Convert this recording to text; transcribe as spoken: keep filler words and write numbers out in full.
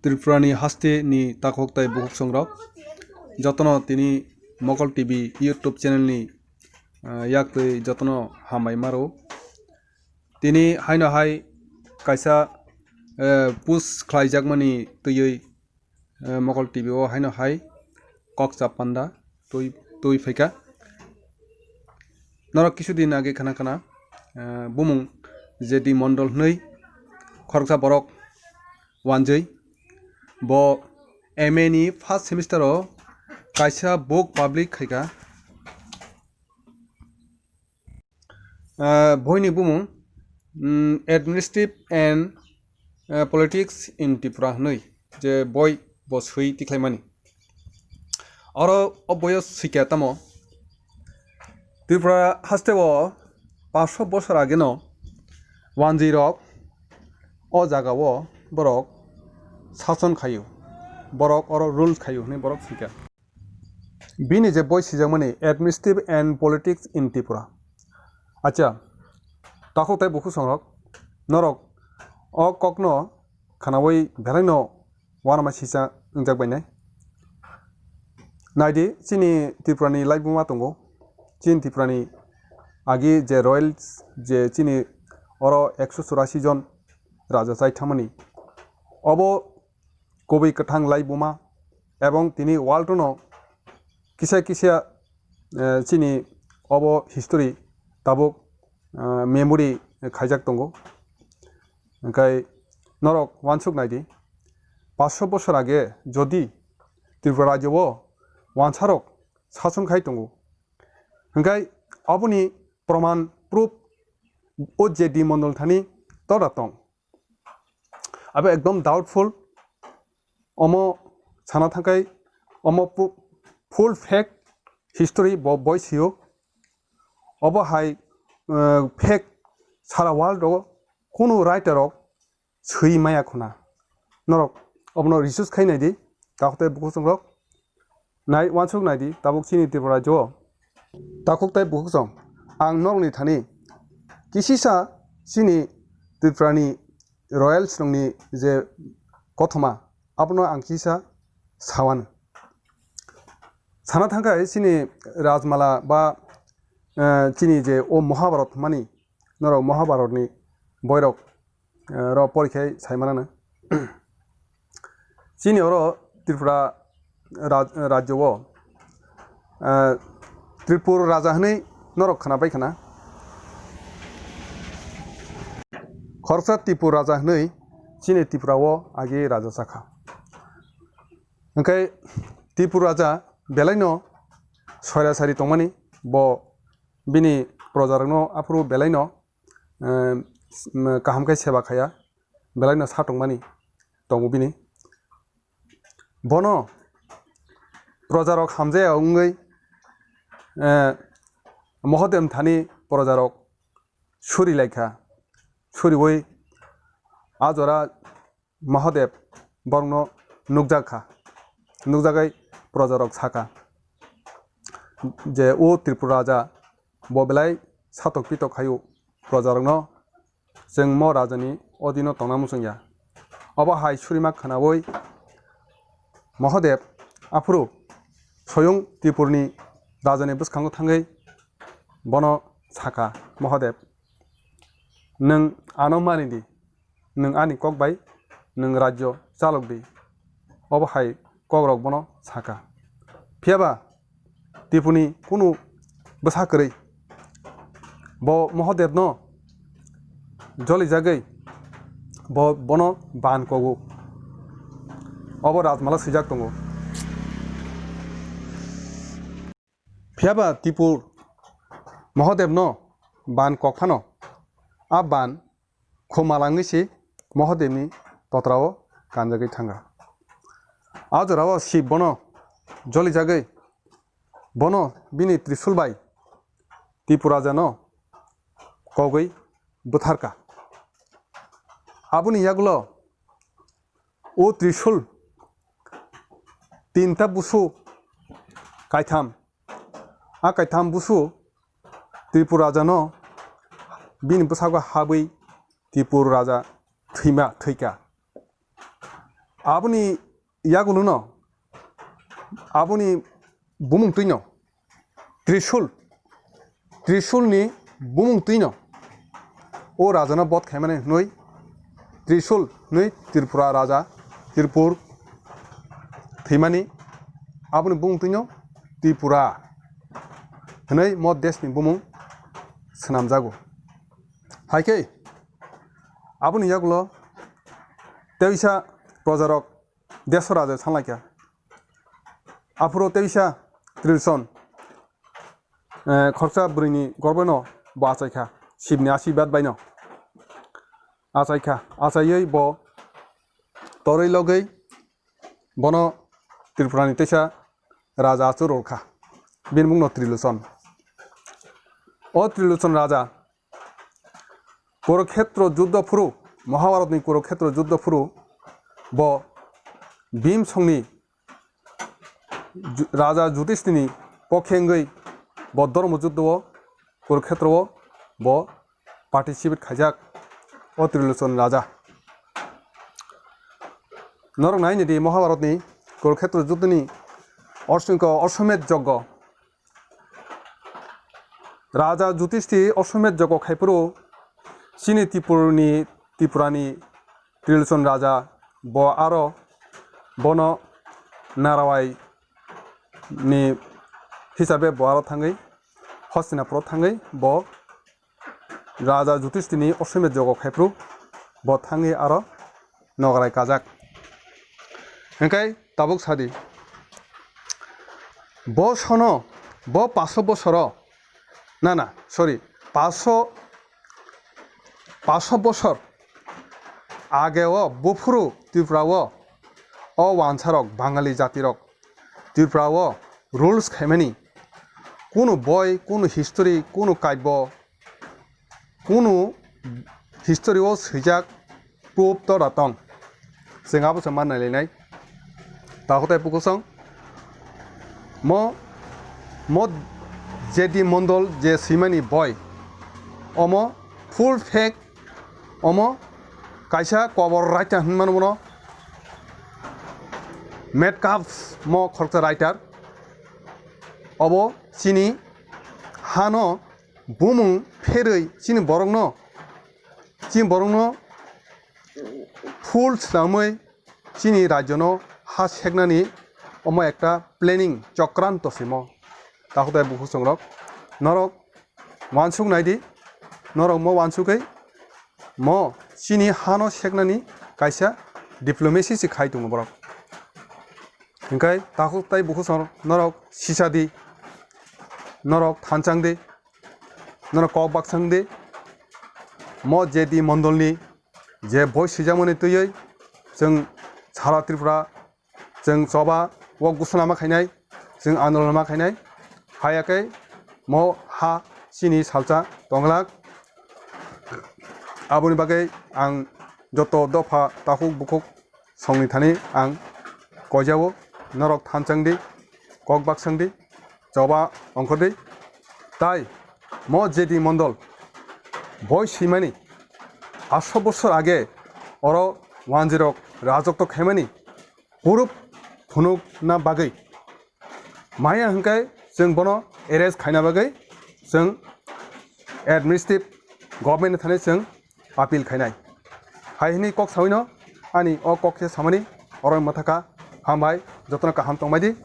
Tripura ni haste ni takhuk tai bukhuk songrok jotono tini Mokol T V YouTube channel ni, ah, yak twi jotono hambai maro. Tini haino hai kaisa, eh, post khlaijakmani twiwi, eh, Mokol T V o haino hai kok chap panda twi, twi phaikha. Norok kisu din age khana khana, eh, bumung J D Mondol hwnwi khoroksa borok wanjwi. Bo M A ni first semester o kaisa book public khaikha. Ah, boini bumung, mm, Administrative and, ah, Politics in Tripura hwnwi je boi bo swi tikhlaimani. Oro o boyo swikha tamo Tripura haste o paanch sho bosor ageno wanjwi rok o jaga o borok sason khaio, borok oro rule khaio hwnwi borok swikha. Bini je boi sijakmani Administrative and Politics in Tripura. Acha, takhuk tai bukhuk songrok, norok o kokno khanaui belaino uanama sisa wngjak bainai. Naidi, chini Tripura ni laibuma tongo. Chini Tripura ni agi je royals je chini oro ekso churasi jon raja chai thangmani. Obo kubui kwthang laibuma, ebong tini world no kisa kisa, eh, chini obo history tabuk, eh, memory khaijak tongo. Hwnkhe norok uansuk naidi, paanch sho bosor age jodi Tripura rajyo o wansarok sason khai tongo, hwnkhe aboni proman proof o J D Mondol thani toda tong. Abo ekdom doubtful. Omo sana thangkai, omo pu-, full fake history bo boi sio. Obo hai, eh, fake sara world o kunu writer rok swi maya khuna. Norok obono research khai naidi, takhuk tai bukhuk songrok. Nai, uansuk naidi, tabuk chini Tripura rajyo o takhuk tai bukhuk song. Ang norokni thani kisisa chini Tripura ni royals rokni je kothoma, abono ang kisa sawano. Sana thangkha chini Rajmala ba, eh, chini je o Mahabharat mani, norok Mahabharat ni boirok, eh, ro porikhe saimanano. Chini oro Tripura raj-, rajyo o, eh, Tripur raja hwnwi norok khwnabai khwna. Khoroksa Tripur raja hwnwi chini Tripura o agi raja chakha. Hwnkhe Tripur raja belaino soira sari tongmani, bo bini projarokno aphuru belaino, eh, kaham khe seba khaya, belaino sa tongmani tongo bini. Bono projarok hamjaya wngwi, eh, Mahadev thani projarok suri laikha, suriwi a jora Mahadev borokno nukjak kha, nukjagwi projarok sakha je, "O Tripura raja bo belai satok pitok khaio, projarokno chwng mo rajani odino tongna muchungya." Obo hai surima khwnaui Mahadev aphuru soyung Tripurni rajani bwskango thangwi bono sakha, "Mahadev, nwng ano mani di." Nwng ani kok bai nwng rajyo chalok di. Obo hai kokrok bono sakha. Phiya ba Tripurni kunu bwsa kwrwi bo Mahadevno jolijagwi bo, bono ban kogo. Obo Rajmala swijak tongo. Phiya ba Tripur Mahadevno ban kok phano, a ban khum malangwi se Mahadevni totrao kanjagwi thanga. A jorao Shiv bono jolijagwi, bono bini Trishul bai Tripur rajano kogwi bwtharka. Aboni yagulo o Trishul tinta busu kaitham, a kaitham busu Tripur rajano bini bwsago habwi Tripur raja thwima thwika. Aboni yagulono, aboni bumung twino Trishul, Trishulni bumung twino o rajano bot khaimani hwnwi Trishul hwnwi Tripura raja, Tripur thwimani, aboni bumung twino Tripura hwnwi mo deshni bumung swnamjago. Hai khe aboni yagulo teisa projarok deso raja sanlaikha. Aphuru teisa Trilson, eh, khoroksa bwrwini gorbano bo achaikha, Shibni asibad baino achaikha. Achaiwi bo torwi logwi bono Tripurani teisa raja achuk rwkha. Bini mungno Trilochon. O Trilochon raja Kurukhetra juddho phuru, Mahabharatni Kurukhetra juddho phuru bo Bhim songni Ju-, Raja Judhisthirni pokhe wngwi bo dhormo juddho-o Kurukhetra-o bo participate khaijak o Trilochon raja. Norok naini di Mahabharatni Kurukhetra juddhoni orsingko Ashwamedh joggo. Raja Judhisthir Ashwamedh joggo khaiphuru chini Tripurni, Tripurani Trilochon raja bo aro bono narawai ni hisabe bo aro thangwi Hastinapuro thangwi bo Raja Judhisthirni Ashwamedh joggo khaiphuru bo thangwi aro nograi kajak. Hingkai tabuk sadi. Bo sono, bo paso bosoro, na, na, sorry, paso, paso bosor ageo buphuru Tripura-o o wansarok, Bangali jatirok Tripura-o rules khaimani kunu boi, kunu history, kunu kaibyo, kunu history-o swijak proof tora tong. Chwng abo se mannai lainai. Takhuk tai bukhuk song. Mo, mo J D Mondol je swimani boi. Omo full fake, omo kaisa kobor writer hinmano bono. Metcalf mo khoroksa writer. Obo chini hano bumung pherwi chini borokno, chini borokno full swnamwi chini rajyono ha seknani omo ekta planning chokranto simo. Takhuk tai bukhuk songrok, norok wansuk naidi, norok mo wansukwi mo chini hano seknani kaisa diplomacy se khai tongo borok. Hingkai takhuk tai bukhuk songrok, norok sisadi, norok thanchangdi, norok kok baksangdi, mo J D Mondolni je boi swijakmani twiwi chwng sara Tripura chwng choba o gusuna ma khainai, chwng andolon ma khainai. Haiya khe mo ha chini salsa tonglak. Aboni bagwi ang joto dopha takhuk bukhuk songni thani ang koijao, norok thanchangdi, kok baksangdi, choba ongkhordi. Tai mo J D Mondol boi swimani atso bosor age oro wanjirok rajotto khaimani proof phunukna bagwi. Maya hwnkhe chwng bono arrest khaina bagwi chwng administrative government ni thani chwng appeal khainai. Hai hwnwi kok sawino ani o kok khe samani oro mwthakha. Hambai, jotono kaham tongbaidi.